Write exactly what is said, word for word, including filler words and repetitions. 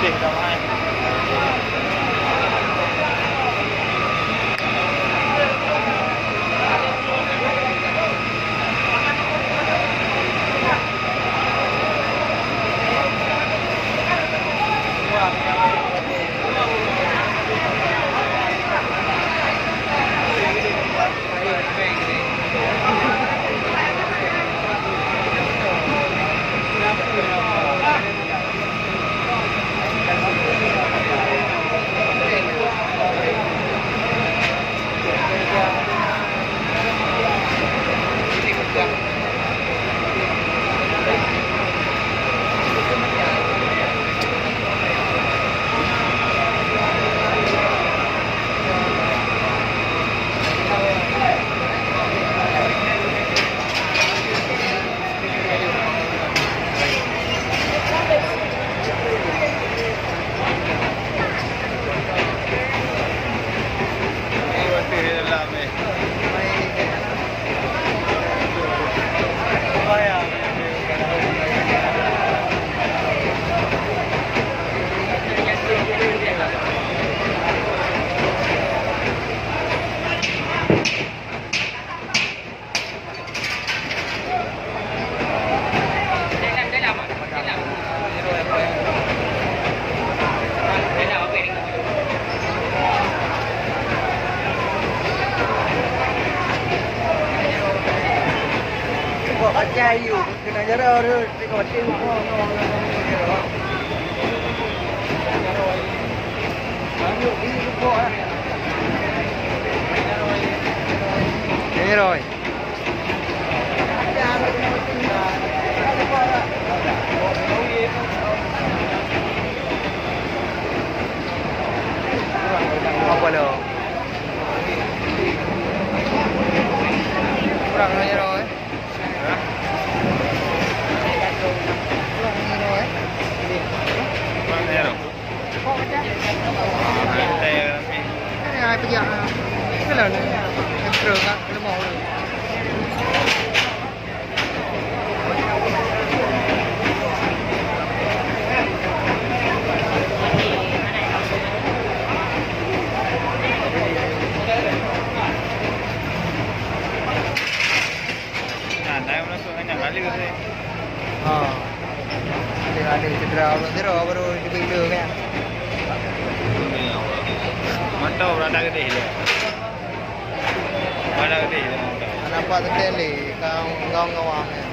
Nyoe Roy. Apa lo? Kurang nyoe Roy. Kurang nyoe Roy. Kurang nyoe Roy. Hai, peujiak. Itulah ni. Yang kena kat lemah tu. Nah, dah masuk banyak kali tu. Ha. Ada, ada cedera orang zero baru dibela kan. Mantap, berada gedeh dia. Berada gedeh dia, mantap. Nampak tetek leh, kawan-kawan kan.